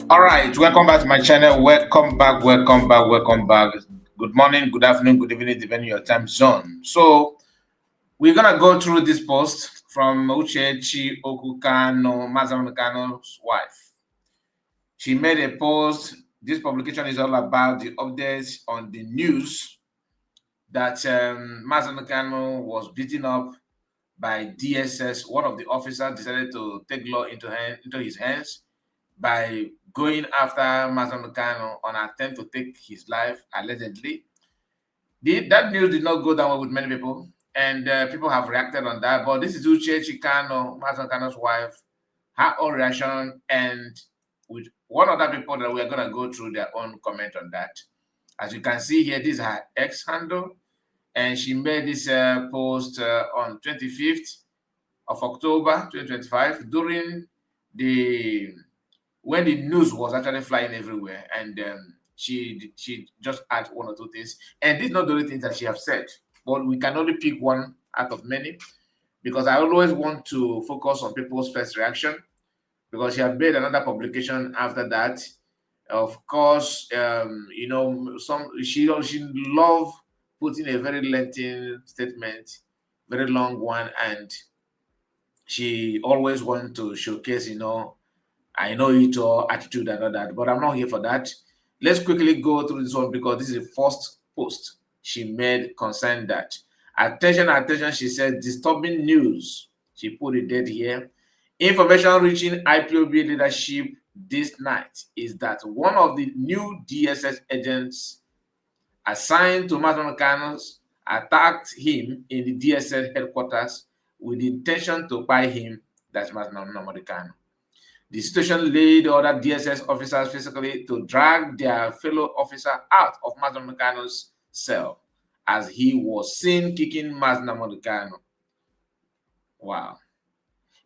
All right, welcome back to my channel. Welcome back, welcome back, welcome back. Good morning, good afternoon, good evening, depending on your time zone. So we're gonna go through this post from Uchechi Okwu Kanu, Mazi Kanu's wife. She made a post. This publication is all about the updates on the news that Mazi Kanu was beaten up by DSS. One of the officers decided to take law into his hands by going after Mazi Kanu on an attempt to take his life, allegedly. That news did not go down well with many people, and people have reacted on that. But this is Uchechi Kanu, Mazi Kanu's wife, her own reaction, and with one other people that we are going to go through their own comment on that. As you can see here, this is her X handle, and she made this post on 25th of October 2025 during the when the news was actually flying everywhere, and she just add one or two things. And this is not the only thing that she have said, but we can only pick one out of many because I always want to focus on people's first reaction, because she have made another publication after that. Of course, some she love putting a very lengthy statement, very long one, and she always want to showcase, I know it all attitude and all that, but I'm not here for that. Let's quickly go through this one because this is the first post she made concerning that. "Attention, attention," she said, "disturbing news." She put it dead here. "Information reaching IPOB leadership this night is that one of the new DSS agents assigned to Mazi Kanu attacked him in the DSS headquarters with the intention to buy him," that's Mazi Nnamdi Kanu. "The situation led other DSS officers physically to drag their fellow officer out of Mazi Kanu's cell as he was seen kicking Mazi Kanu." Wow.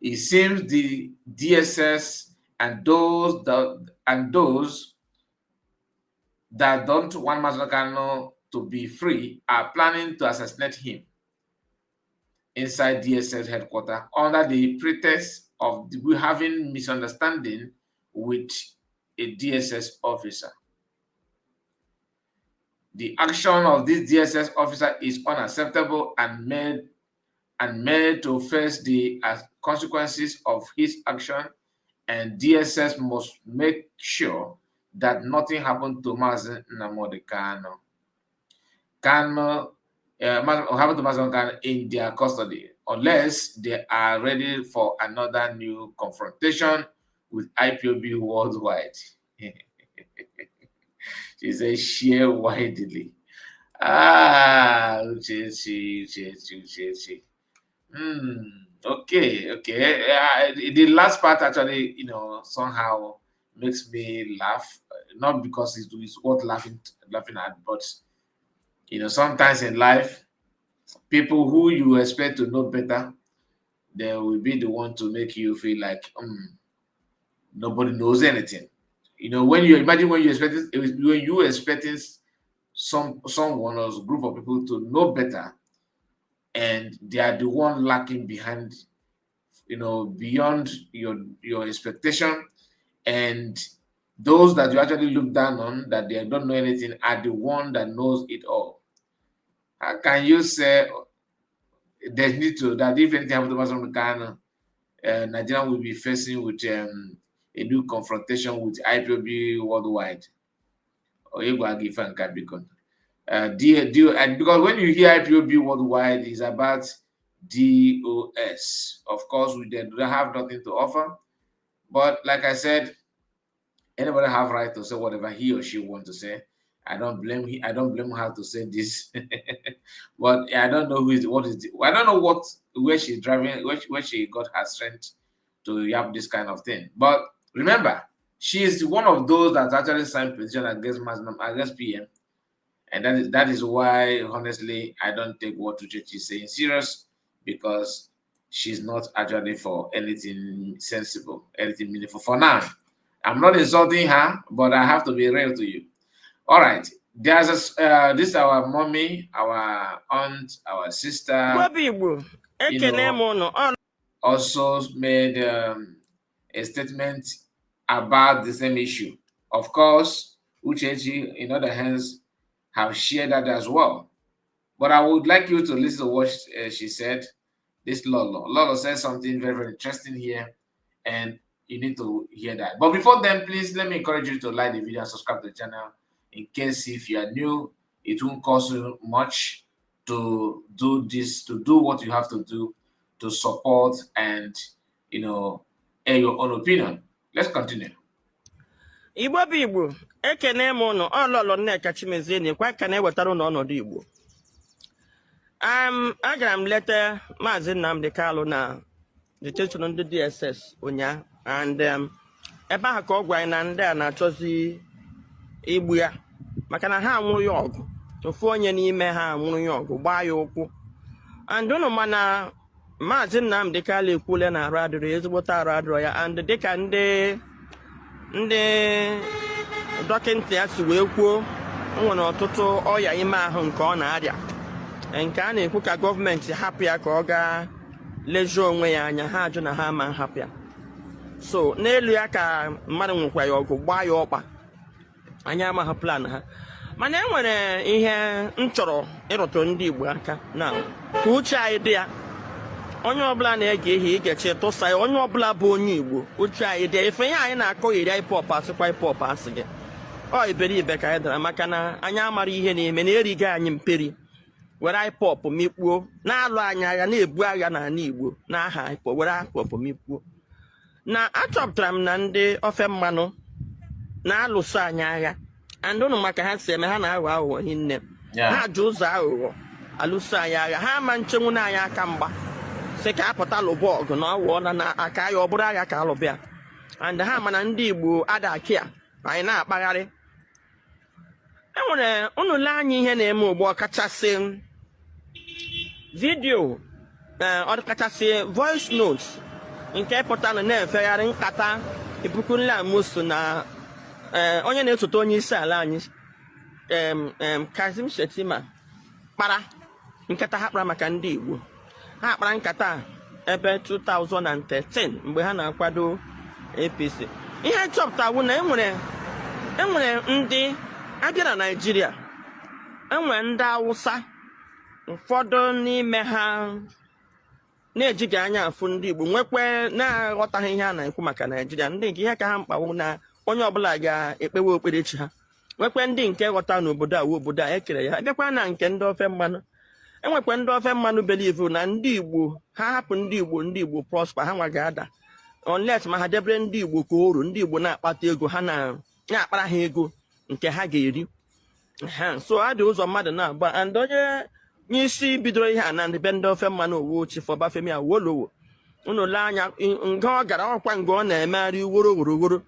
"It seems the DSS and those that don't want Mazi Kanu to be free are planning to assassinate him inside DSS headquarters under the pretext of we having misunderstanding with a DSS officer. The action of this DSS officer is unacceptable and made to face the consequences of his action, and DSS must make sure that nothing happened to Mazi Nnamdi Kanu. Kanu happened to Mazi Kanu in their custody unless they are ready for another new confrontation with IPOB worldwide." She said, "Share widely." Ah, Uchechi, Uchechi, Uchechi. Okay. The last part actually, somehow makes me laugh. Not because it's worth laughing at, but sometimes in life, people who you expect to know better, they will be the one to make you feel like nobody knows anything. When you imagine when you expecting someone or group of people to know better, and they are the one lacking behind, beyond your expectation, and those that you actually look down on that they don't know anything are the one that knows it all. How can you say there's need to that if anything happens to Mazi Kanu, Nigeria will be facing with a new confrontation with IPOB worldwide? D, D, and because when you hear IPOB worldwide, it's about DOS. Of course, we don't have nothing to offer. But like I said, anybody have right to say whatever he or she want to say. I don't blame her to say this, but I don't know who is what is. The, I don't know what where she's driving, where she got her strength to yap this kind of thing. But remember, she is one of those that actually signed petition against PM, and that is why honestly I don't take what Uchechi is saying serious, because she's not actually for anything sensible, anything meaningful for now. I'm not insulting her, but I have to be real to you. All right. There's a, this is our mommy, our aunt, our sister. Igbo ekene m ụnụ ọ Also made a statement about the same issue. Of course, Uchechi, in other hands, have shared that as well. But I would like you to listen to what she said. This Lolo. Lolo said something very, very interesting here, and you need to hear that. But before then, please let me encourage you to like the video and subscribe to the channel in case if you are new, it won't cost you much to do this, to do what you have to do to support and air your own opinion. Let's continue. Igbo bụ Igbo, ekene m ụnụ. Ọlọlọ Nneka Chimezie na-ekwe ka na-ewetara ụnụ ọnọdụ Igbo. Agara m leta Maazị Nnamdi Kanu na detention ndị DSS ụnyaahụ, and ebe ahụ ka ọ gwara anyị na ndị a na-achọzi igbu ya maka na ha anwụrụ ya ọgụ. Ofu onye n'ime ha anwụrụ ya ọgụ, gbaa ya ụkwụ. And ụnụ mana Maazị Nnamdi Kanu ekwule na arụ adịrọ ya, ezigbote arụ adịrọ ya. And dịka ndị dọkịta ya si wee kwuo, o nwere ọtụtụ ọya ime ahụ nke ọ na-arịa, nke a na-ekwu ka gọọmenti hapụ ya ka ọ gaa lezie onwe ya anya. Ha ajụ na ha ama nhapụ ya. So n'elu ya ka mmadụ nwekwa ya ọgụ, gbaa ya ọkpa. Anyị amaghị plan ha, mana e nwere ihe m chọrọ ịrụtụ ndị Igbo aka na ka uche anyị dị ya. Onye ọbụla na-ege ihe igechi tụsa ya, onye ọbụla bụ onye Igbo, uche anyị dị ya. Ife ihe anyị na-akọ iri IPOB asịkwa IPOB asị gị ọ iberibe ka anyị dara, maka na anyị amara ihe na-eme na erighị anyị mperi were IPOB mikpuo na-alụ anyị agha, na-ebu agha n'ala Igbo n'aha IPOB, were IPOB mikpuo. Na achọpụtara m na ndị ofe mmanụ na-alụso anyị agha, and ụnụ maka ha si eme, ha na-aghọ aghụghọ hinne. Ha ji ụzọ aghụghọ alụso anyị agha. Ha ama nchenwu na anyị aka mgba sị ka apụta lụba ọgụ na ọ wụọla na aka ya, ọ bụrụ agha ka alụbịa. And ha mana ndị Igbo adakịa anyị na-akpagharị. Enwere unu lee anya ihe na-eme ugbu a, kachasị video, ọ kachasị voice notes nke pụtara na-efegharị nkata Ibukunle Amosu na onye na-esote onye isi ala anyị, em, em, Kazim Shettima, kpara nkata ha kpara maka ndị Igbo. Ha kpara nkata a ebe 2013 mgbe ha na-akwado APC. Ihe nchọpụtawu na enwere ndị abịa na Naịjirịa, enwere ndị Awụsa ụfọdụ n'ime ha na-ejighị anya afụ ndị Igbo, nwekwe na-aghọtaghị ihe a na-ekwu maka Naịjirịa. Ndị nke ihe ka ha mkpawu na onye ọbụla ga-ekpewe okperechi ha, nwekwe ndị nke ghọta n'obodo a wu obodo a ekere ya. Abịakwa na nke ndị ofe mmanụ, enwekwa ndị ofe mmanụ believe na ndị Igbo, ha hapụ ndị Igbo, ndị Igbo prosper, ha nwa ga-ada, unless ma ha debere ndị Igbo ka oru, ndị Igbo na-akpata ego, ha na-akpara ha ego nke ha ga-eri ha. So a dị ụzọ mmadụ na-agba. And onye n'isi bidoro ihe a na ndị be ndị ofe mmanụ owu, Chief Ọbafemi Awolowo. Unu lee anya nga ọ gara, ọkwa nga ọ na-emegharị woro woro woro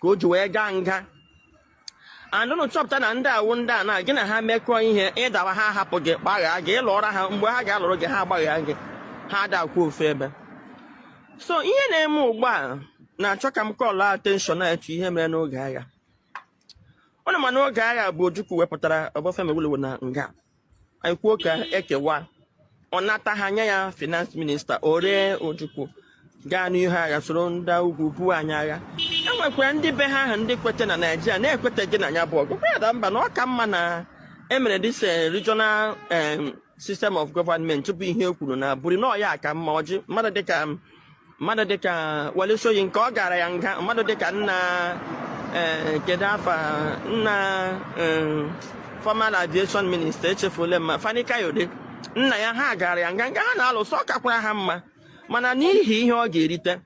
ka o ji wee gaa nga. And unu chọpụta na ndị awụ ndị a na gị na ha mekọọ ihe, ịdawa ha hapụ gị, gbaghaa gị, ịlụọra ha mgbe ha ga-alụrụ gị, ha agbaghaa gị, ha adakwa ofu ebe. So ihe na-eme ugbu a na-achọ ka m call attention etu ihe mere n'oge agha. Ụnụ ma n'oge agha bụ Ojukwu wepụtara Ọbafemi Awolowo na nga. Anyị kwuo ka ekewa, ọ nata ha, nye ya finance minister. O ree Ojukwu gaa n'ihu agha, soro ndị ugwu buo anyị agha. Enwekwara ndị be ha ahụ ndị kwete na Naijiria na-ekweteghị na ya bụ ọgụ. Ya da mba na ọ ka mma na emere this regional system of government bụ ihe e kwuru na buri na ọ ya ka mma. Ọjị mmadụ dịka Wole Soyinka, ọ gara ya nga. Mmadụ dịka nna kedu afa nna former aviation minister, echefuola mma, Fani Kayode, nna ya, ha gara ya nga. Nga ha na-alụso ọ kakwara ha mma, mana n'ihi ihe ọ ga-erite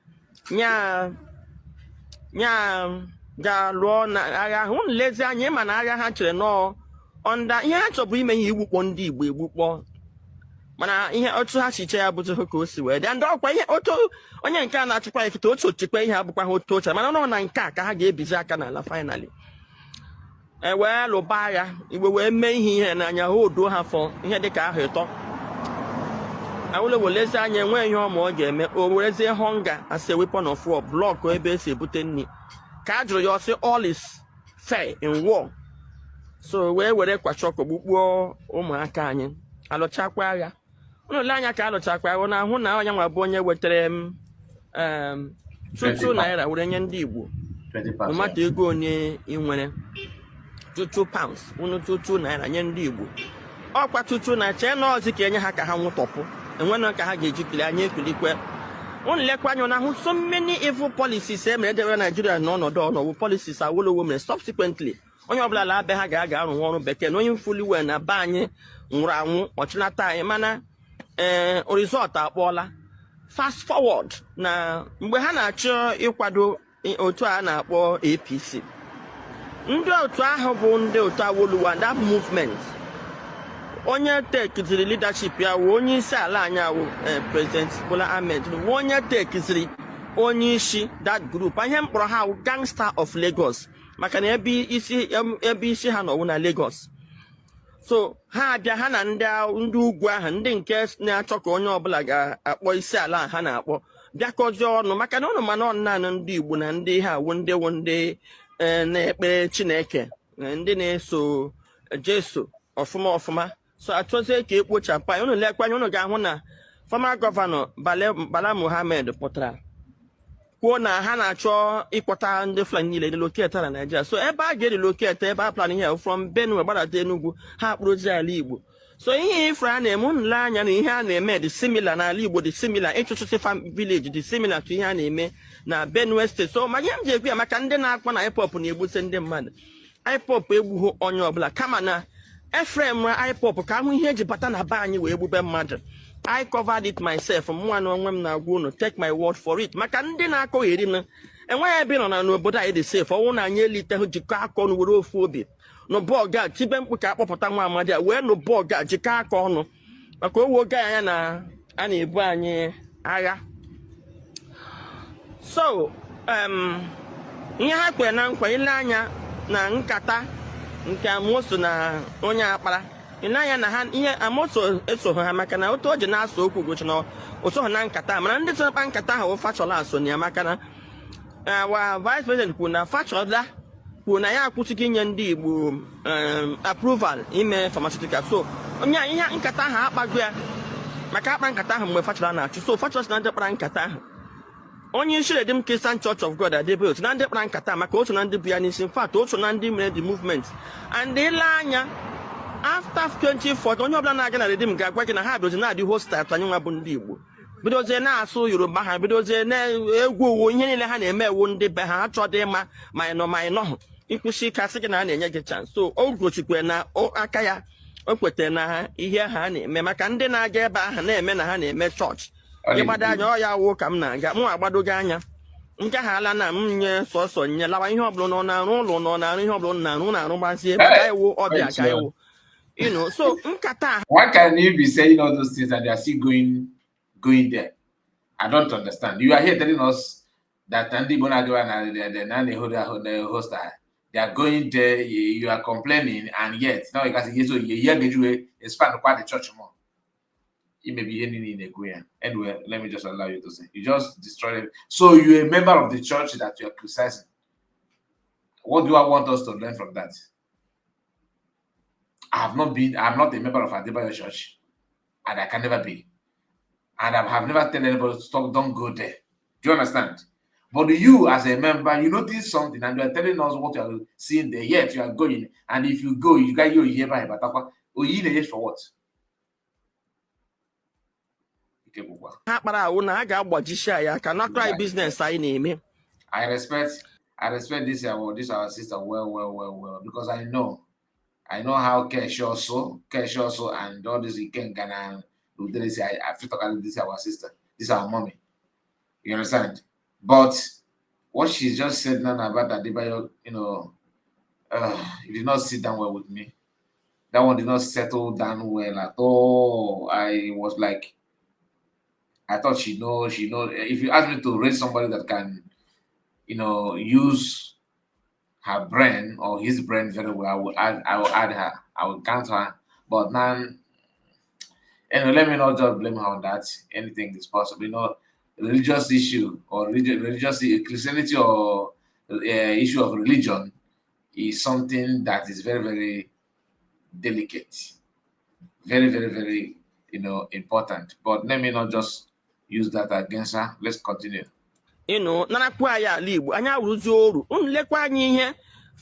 nya nya ga lụọ na agha ahụ. Unu lezi anya, ịma na agha ha chere nọọ ọnda ihe ha chọbụ ime ihe igbukpọ ndị Igbo egbukpọ, mana ihe otu ha si che ya bụtụghị ka o si wee dị. Ndị ọkwa ihe otu onye nke a na-achịkwa ya kịta, otu ochikwa ihe abụkwa ha otu oche, mana nọ na nke a ka ha ga-ebizi aka n'ala. Finally e wee lụba agha, Igbo wee mee ihe ihe n'anya ha, oduo ha fọ ihe dịka ahụ ịtọ. Awolowo lezi anya, enwe ihe ọma ọ ga-eme. O werezie hunger as a weapon of war, block ebe esi ebute nri. Ka a jụrụ ya, ọsị all is fair in war. So wee were kwashiorkor gbukpuo ụmụaka anyị. Alụchakwa agha, unu lee anya ka alụchakwa agha na ahụ na onye nwa bụ onye wetara m 2 2 naira were nye ndị Igbo. 20 No pounds, yeah. matter ego onye ị nwere, 2 pounds unu, 2 naira nye ndị Igbo, ọkwa 2 na chee na ọzi ka enye ha ka ha nwụtọpụ enwena ka ha ga-eji kili anya ekulikwe. Unu lekwa anya na ahụ so many evil policies e mere edebe Naijiria n'ọnọdụ ọnọwụ policies Awolowo mere. Subsequently, onye ọbụla la be ha ga-aga arụ ọrụ bekee na onye mfuliwe na be anyị nwụrụ anwụ ọchịnata anyị, mana ee, result akpọọla. Fast forward na mgbe ha na-achọ ịkwado otu a na-akpọ APC, ndị otu ahụ bụ ndị otu Awolowo, that movement, onye tekiziri leadership ya wụ onye isi ala anyị awụ President Bola Ahmed Tinubu, onye tekiziri onye isi that group. Ihe mkpọrọ ha wụ Gangster of Lagos, maka na ebe isi ha nọwụ na Lagos. So ha abịa, ha na ndị ugwu ahụ, ndị nke na-achọ ka onye ọbụla ga-akpọ isi ala ha na-akpọ, bịakọzie ọnụ, maka na ụnụ mana naanị ndị Igbo na ndị ha wụ ndị wụ ndị na-ekpere Chineke, ndị na-eso Jesu ọfụma ọfụma. So achọzie ka ekpochapụ anyị. Unu lekwa anya, unu ga-ahụ na former governor Bala Muhammad pụtara kwuo na ha na-achọ ịkpọta ndị Fulani niile relocate na Naịjirịa. So ebe a ga-erelocate, ebe a plan ihe from Benue gbadata Enugu, ha akpụrụzi ala Igbo. So ihe ifre a na-eme, unu lee anya na ihe a na-eme dị similar n'ala Igbo, dị similar ịchụchụsị farm village, dị similar to ihe a na-eme na Benue State. So ma ihe m ji ekwu ya maka ndị na-akpọ na IPOB na-egbute ndị mmadụ, IPOB egbughị onye ọbụla, kama na Efrem IPOB ka ahụ ihe eji bata na be anyị wee gbube mmadụ. I covered it myself, mụnwa na onwe m na-agwa unu, take my word for it. Maka ndị na-akọgheri m, enweghị ebe ị nọ na n'obodo anyị dị safe. Ọnwụ na anyị eliteghị jikọ aka ọnụ were ofu obi nụbọọgụ a tibe mkpu ka akpọpụta nwa amadi a wee nụbọọgụ a jikọ aka ọnụ, maka owe oge anya na a na-ebu anyị agha. So ihe ha kwere na nkwa, ile anya na nkata nke Amosu na onye akpara, ile anya na ha ihe Amosu esoghị ha, maka na otu o ji na-asụ okwu gochi na o soghị na nkata. Mana ndị so kpa nkata ahụ, Fashola so na ya, maka na our vice president kwuru na Fashola kwuru na ya akwụsịghị inye ndị Igbo approval ime pharmaceutical. So onye ihe nkata ahụ akpago ya, maka akpa nkata ahụ mgbe Fashola na-achụ. So Fashola si na ndị kpara nkata ahụ, onye isi Redeemed Christian Church of God Adeboye otu na ndị kpara nkata, maka otu na ndị bụ ya n'isi, in fact otu na ndị mere the movement. And ile anya after 2014, onye ọbụla na-aga na Redeem ga-agwa gị na ha bidozi na-adị hostile anyị nwa bụ ndị Igbo, bidozie na-asụ Yoruba, ha bidozie na-egwu owu ihe niile ha na-eme ewu ndị be ha. Ha chọdị ịma ma ị nọ ma ị nọghụ, ịkwụsị ike asị gị na a na-enye gị chance. So o gosikwe na aka ya o kwetara na ihe ha na-eme, maka ndị na-aga ebe ahụ na-eme na ha na-eme chọọchị. Ịgbado anya ọ ya wụ ka m na-aga, mụ agbadogo anya nke ha ala na m nye sọsọ nye lawa. Ihe ọbụla nọ na-arụ ụlọ, nọ na-arụ ihe ọbụla na-arụ na-arụ gbazie, maka iwu ọbịa ka iwu. So nkata. Why can you be saying all those things and they are still going there? I don't understand. You are here telling us that Andy Bonagiwa and the host, they are going there. You are complaining, and yet now you can say so you you expand quite the church more. It may be any in a. Anyway, let me just allow you to say. You just destroy it. So you're a member of the church that you are criticizing. What do I want us to learn from that? I have not been, I'm not a member of Adebayo Church, and I can never be. And I have never tell anybody to stop, don't go there. Do you understand? But you, as a member, you notice something and you are telling us what you are seeing there, yet you are going. And if you go, you got you here by Batakwa. Oh, you for what? Ha kpara awụ na ha ga-agbajisi anyị aka nakra business anyị na-eme. I respect this our sister well, well, well, well, because I know how Kesh also and all this Ikenga and Uderesi. I feel talking this our sister, this our mommy. You understand? But what she just said now about Adebayo, it did not sit down well with me. That one did not settle down well at all. I was like, I thought she know, she know. If you ask me to raise somebody that can, use her brain or his brain very well, I will add her. I will count her. But now, anyway, let me not just blame her on that. Anything is possible. Religious issue or religious Christianity or issue of religion is something that is very, very delicate, very, very, very, important. But let me not just use that against her. Let's continue. Ịnụ narakwu anyị ala Igbo, anyị awụrụzi oru. Unu lekwa anyị, ihe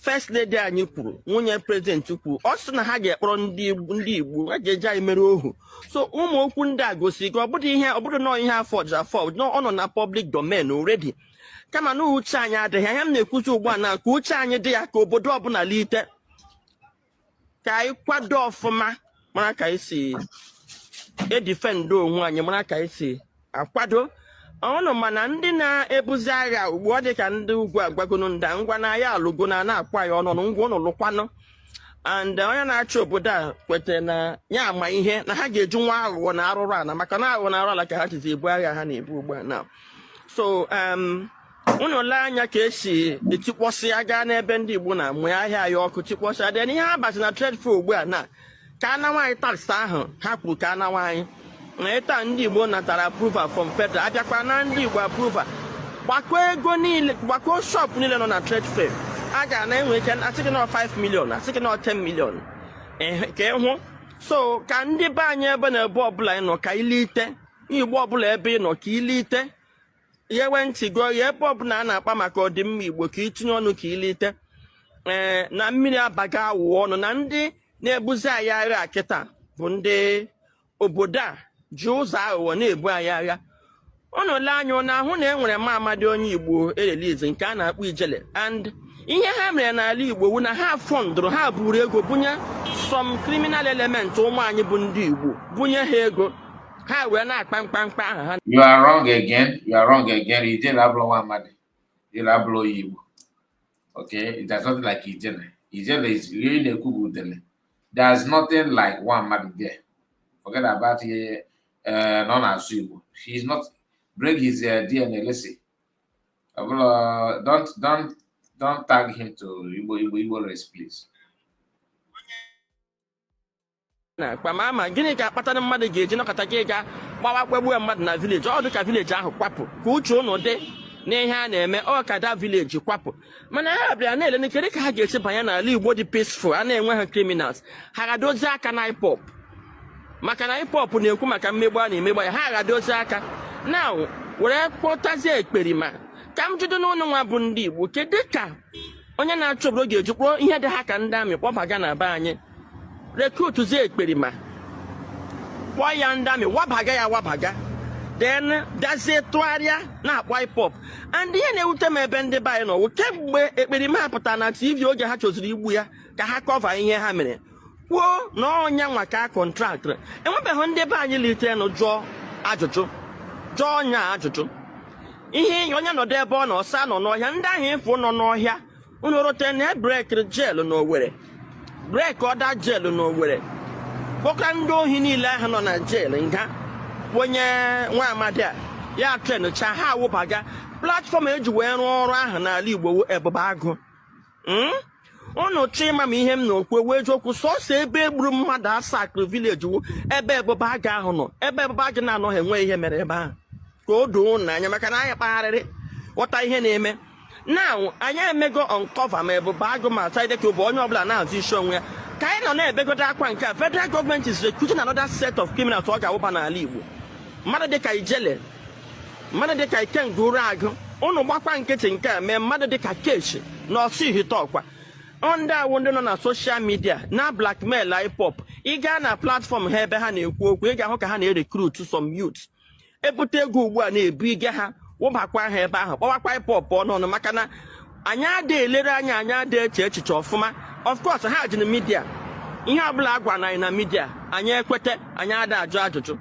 First Lady anyị kwuru, nwunye president kwuru, ọ sị na ha ga-ekpọrọ ndị Igbo ha ga-eji anyị mere ohu. So ụmụ okwu ndị a gosiri ka ọ bụrụ ihe, ọ bụrụ nọọ ihe afọ ji afọ, ọ nọ na public domain already, kama na uche anyị adịghị anya. M na-ekwuzi ugbu a na ka uche anyị dị ya, ka obodo ọbụla lite, ka anyị kwado ọfụma, mara ka anyị si edefend onwe anyị, mara ka anyị si akwado ọnụ. Mana ndị na-ebuzi agha ugbu ọ dị ka ndị ugwu agwagonu nda ngwa na ya alụgo na na-akwa ya ọnụ ngwa ụnụ lụkwanụ. And onye na-achị obodo a kwetara na ya ama ihe na ha ga-eji nwa aghụghọ na arụrụ ala, maka na aghụghọ na arụ ala ka ha jizi ebu agha ha na-ebu ugbu a na. So unu lee anya ka esi etikpọsị ya gaa n'ebe ndị Igbo na-amụ ahịa ya ọkụ, tikpọsịa dị ihe ha bazi na trade fair ugbu a na ka a nawa anyị tax ahụ ha kwuru ka a nawa anyị na ịta. Ndị Igbo natara approval from federal, abịakwa na ndị Igbo approval, gbakọ ego niile, gbakọ shop niile nọ na trade fair, a ga na enwe ike asị gị nọ 5 million, asị gị nọ 10 million. Ka ịhụ. So ka ndị be anyị, ebe na ebe ọbụla ị nọ, ka ilite Igbo ọbụla, ebe ị nọ, ka ilite ghewe ntị gụọ ya, ebe ọbụla a na-akpa maka ọdịmma Igbo, ka itinye ọnụ, ka ilite ee na mmiri abaga awụ ọnụ na ndị na-ebuzi anyị agha kịta bụ ndị obodo a ji ụzọ aghụghọ na-ebu anyị agha. Unu lee anya, ụnụ ahụ na e nwere ma amadi onye Igbo erelize nke a na-akpọ Ijele. And ihe ha mere n'ala Igbo wu na ha fundụrụ ha, buru ego bunye some criminal element, ụmụ anyị bụ ndị Igbo, bunye ha ego, ha wee na-akpa mkpamkpa ahụ ha. You are wrong again. You are wrong again. Ijele abụrụ nwa amadi. Ijele abụrụ onye Igbo. Okay, there's nothing like Ijele. Ijele is ihe ị na-ekwu bụ udele. There's nothing like nwa amadi there. Forget about ihe na ọ na-asụ Igbo. He is not. Bring his DNA. Let's see. Ọbụla, don't tag him to Igbo race, please. Na-akpa ma ama gịnị ka akpatara mmadụ ga-eji nọkọta gị ga gbawa kpegbuo mmadụ na village? Ọ dị ka village ahụ kwapụ, ka uche unu dị n'ihe a na-eme. Ọ ka da village kwapụ, mana ha bịara na-ele kedu ka ha ga-esi banye n'ala Igbo dị peaceful, a na-enwe ha criminals. Ha ga-adozi aka na IPOB, maka na IPOB na-ekwu maka mmegbu a na-emegbu ya. Ha ga-adozi aka na were kpọtazie ekperima. Ka m jụdo n'ụlọ nwa bụ ndị Igbo, kedu ka onye na-achọ obodo ga-eji kpọọ ihe dị ha ka ndị amị kpọbaga na be anyị, recruitzie ekperima, kpọọ ya ndị amị, wabaga ya wabaga, then bịazie tụgharịa na-akpọ IPOB? And ihe na-ewute m ebe ndị be anyị nọ wụ kemgbe ekperima ha pụtara na TV, oge ha chọziri igbu ya ka ha cover ihe ha mere, kwuo na ọnya nwa ka contractịrị, enwebeghị ndị be anyị litenụ jụọ ajụjụ, jụọ ọnya ajụjụ. Ihe onye nọdụ ebe ọ nọ ọsa nọ n'ọhịa, ndị ahụ ịfụ nọ n'ọhịa, unu rute na breakịrị jail na Owerri, break ọda jail na Owerri, kpọka ndị ohi niile ahụ nọ na jail nga, onye nwa amadi a ya traincha ha, awụbaga platform eji wee rụọ ọrụ ahụ n'ala Igbo wụ Ebube Agụ. Unu chọ ịma ma ihe m na-okwu ewu eziokwu, sọsọ ebe egburu mmadụ asakịrị village wu ebe Ebube Agụ ahụ nọ. Ebe Ebube Agụ na-anọghị, enwe ihe mere ebe ahụ, ka o doo unu anya, maka na anyị kpagharịrị ghọta ihe na-eme. Now anyị emego uncover ma Ebube Agụ ma Saideke bụ onye ọbụla na-azụ isi onwe ya. Ka anyị nọ na-ebegodo akwa nke a, federal government is recruiting another set of criminals ọ ga-awụba n'ala Igbo, mmadụ dịka Ijele, mmadụ dịka Ikenga Uru Agụ. Unu gbakwa nkịtị nke a mee, mmadụ dịka Kechi na Ọsụ Ihite Ọkwa, ndị awụ ndị nọ na social media na blackmail IPOB. Ị gaa na platform ha ebe ha na-ekwu okwu, ị ga-ahụ ka ha na-erecruit some youth, ebute ego ugbu a na-ebu ige ha, wụbakwa ha ebe ahụ, kpọwakwa IPOB ọnụ, maka na anyị ada elere anya, anyị ada eche echiche ọfụma. Of course, ha ji na media, ihe ọbụla a gwara anyị na media, anyị ekwete, anyị ada ajụ ajụjụ.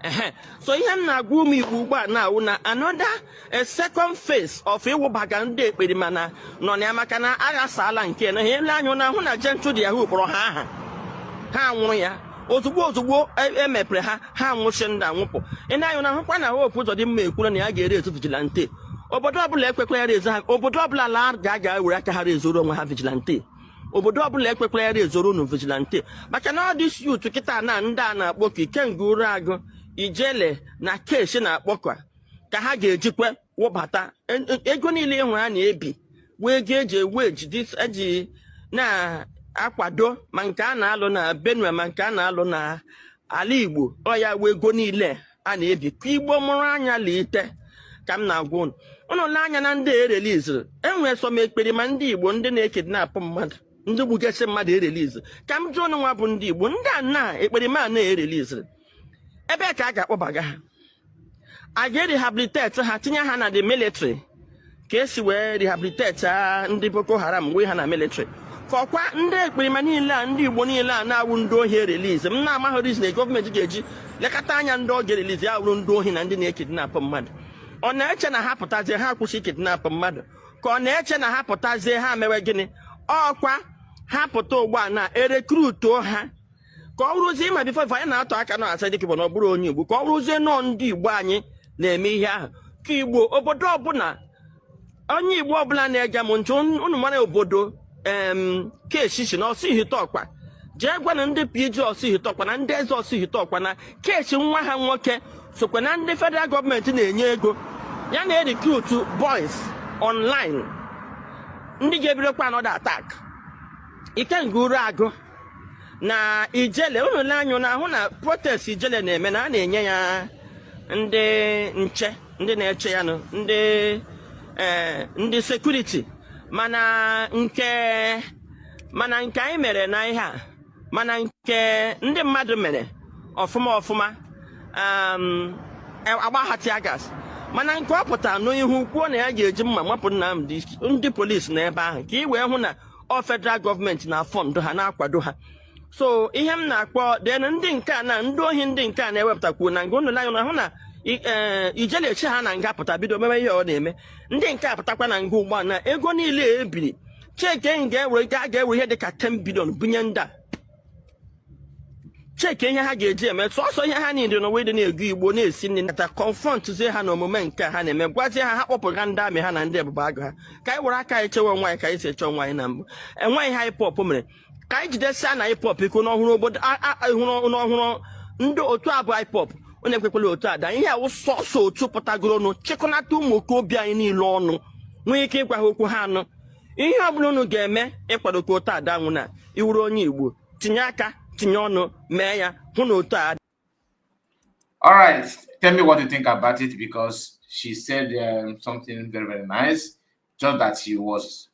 Ehe, so ihe m na-agwa ụmụ Igbo ugbu a na-awụ na another, a second phase of ịwụbaga ndị ekperima na nọ na ya, maka na aghasala nke na ha ele anya na ahụ na Gentle de Yahoo kpọrọ ha aha, ha nwụrụ ya ozugbo ozugbo emepere ha, ha nwụchi ndị anwụpụ. Ị na-anya na ahụkwa na Hope Uzodimma ekwuru na ya ga-ere ezu vigilante. Obodo ọbụla ekwekwara ya ezo ha, obodo ọbụla la ga-aga were aka ha rezoro onwe ha vigilante. Obodo ọbụla ekwekwara ya rezoro unu vigilante, maka na ọ dị youth kịta na ndị a na-akpọkọ Ikenga Uru Agụ, Ijele na Keshi na-akpọkọ ka ha ga-ejikwe wụbata ego niile ịhụ ha na-ebi wee ego eji eweji eji na-akwado ma nke a na-alụ na Benue, ma nke a na-alụ na ala Igbo. Ọ ya wee ego niile a na-ebi ka Igbo mụrụ anya lite. Ka m na-agwa unu, unu lee anya na ndị ereliziri, enwere some ekperima ndị Igbo, ndị na-ekidnapụ mmadụ, ndị gbugasị mmadụ erelizi. Ka m jụọ unu nwa bụ ndị Igbo, ndị a na ekperima a na-ereliziri, ebe ka a ga-akpọbaga ha? A ga-erehabilitate ha, tinye ha na the military ka esi wee rehabilitate ndị Boko Haram wee ha na military? Ka ọkwa ndị ekperima niile a, ndị Igbo niile a na-awụ ndị ohi erelize, m na-amaghị reason na gọọmenti ga-eji lekọta anya ndị ọ ga-erelize ya wụrụ ndị ohi na ndị na-ekidnapụ mmadụ. Ọ na-eche na ha pụtazie, ha kwụsị ikidnapụ mmadụ? Ka ọ na-eche na ha pụtazie, ha mewe gịnị? Ọkwa ha pụta ugbu a na erekrutuo ha, ka ọ bụrụzie ịma before anyị na-atọ aka na asa dịka Igbo na ọ bụrụ onye Igbo, ka ọ bụrụzie nọọ ndị Igbo anyị na-eme ihe ahụ. Ka Igbo, obodo ọbụla, onye Igbo ọbụla na-ege m ntị, unu mara obodo em kesishi na Ọsụihite Ọkwa, jee gwanụ ndị PG Ọsụihite Ọkwa na ndị eze Ọsụihite Ọkwa na keesi nwa ha nwoke sokwa na ndị federal gọọmenti na-enye ego ya na-erecruit boys online, ndị ga-ebidokwa another attack. Ikenga Uru Agụ na Ijele, unu lee anya na ahụ na protest Ijele na-eme, na a na-enye ya ndị nche, ndị na-eche ya nụ, ndị security. Mana nke anyị mere na ihe a, mana nke ndị mmadụ mere ọfụma ọfụma, agba ha tear gas. Mana nke ọ pụtara n'ihu kwuo na ya ga-eji mma mapụ Nnamdi, ndị polisi n'ebe ahụ, ka ị wee hụ na ọ federal gọọmenti na fund ha, na-akwado ha. So ihe m na-akpọ den, ndị nke a na ndị ohi, ndị nke a na-ewepụtakwuo na nga, unu anya na hụ na Ijele echi ha na nga pụta bido mewe ihe ọ na-eme. Ndị nke a pụtakwa na nga ugbu a na ego niile ebiri cheke ga-ewe ga ga-ewe ihe dịka 10 billion bunye ndị a. Cheke ihe ha ga-eji eme sọsọ ihe ha niile n'ụwa, ịdị na-ego Igbo na-esi nri nata. Confrontzie ha na omume nke ha na-eme, gwazie ha, ha kpọpụga ndị army ha na ndị Ebube Agụ ha, ka anyị were aka anyị chewe onwe anyị ka anyị si eche onwe anyị na mbụ. Enweghị ihe IPOB mere ka anyị jidesia na IPOB iko n'ọhụrụ obodo hụrụ n'ọhụrụ. Ndị otu abụ IPOB, onye ekwekwala otu ada ihe awụ sọsọ otu pụtagoro ọnụ chịkọnata ụmụ okorobịa anyị niile ọnụ, nwee ike ịgwa ha okwu ha anụ. Ihe ọbụla unu ga-eme ịkwado ka otu ada nwụ na iwuru onye Igbo, tinye aka, tinye ọnụ, mee ya, hụ na otu a. All right, tell me what you think about it, because she said something very, very nice. Just that she was,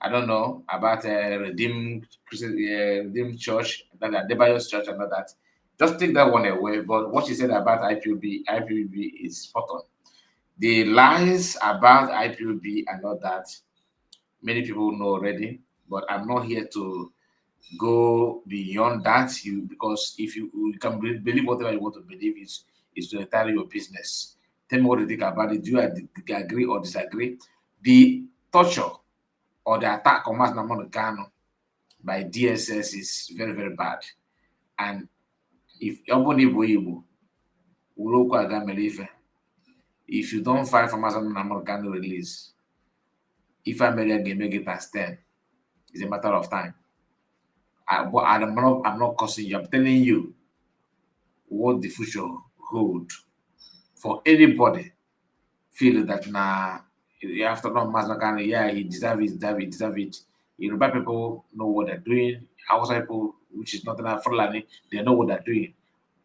I don't know, about Redeemed Christian, Redeemed Church, that Adebayo's church, and all that. Just take that one away. But what she said about IPOB, IPOB is spot on. The lies about IPOB and all that, many people know already. But I'm not here to go beyond that. You because if you can believe whatever you want to believe, is to entirely your business. Tell me what you think about it. Do you agree or disagree? The torture or the attack on Mazi Nnamdi Kanu by DSS is very, very bad. And if ọ bụrụ na Igbo Igbo were okwu aga mere ife, if you don't fight for Mazi Nnamdi Kanu release, ife America ga-eme gị times 10. It's a matter of time. But I'm not cursing you. I'm telling you what the future hold for anybody feel that now after not Mazi Kanu, yeah, he deserve it, deserve it, deserve it. Yoruba people know what they're doing. Hausa people, which is not enough Fulani, they know what they're doing.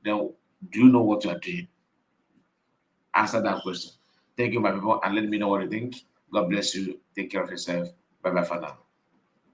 Then do you know what you are doing? Answer that question. Thank you, my people, and let me know what you think. God bless you. Take care of yourself. Bye bye for now.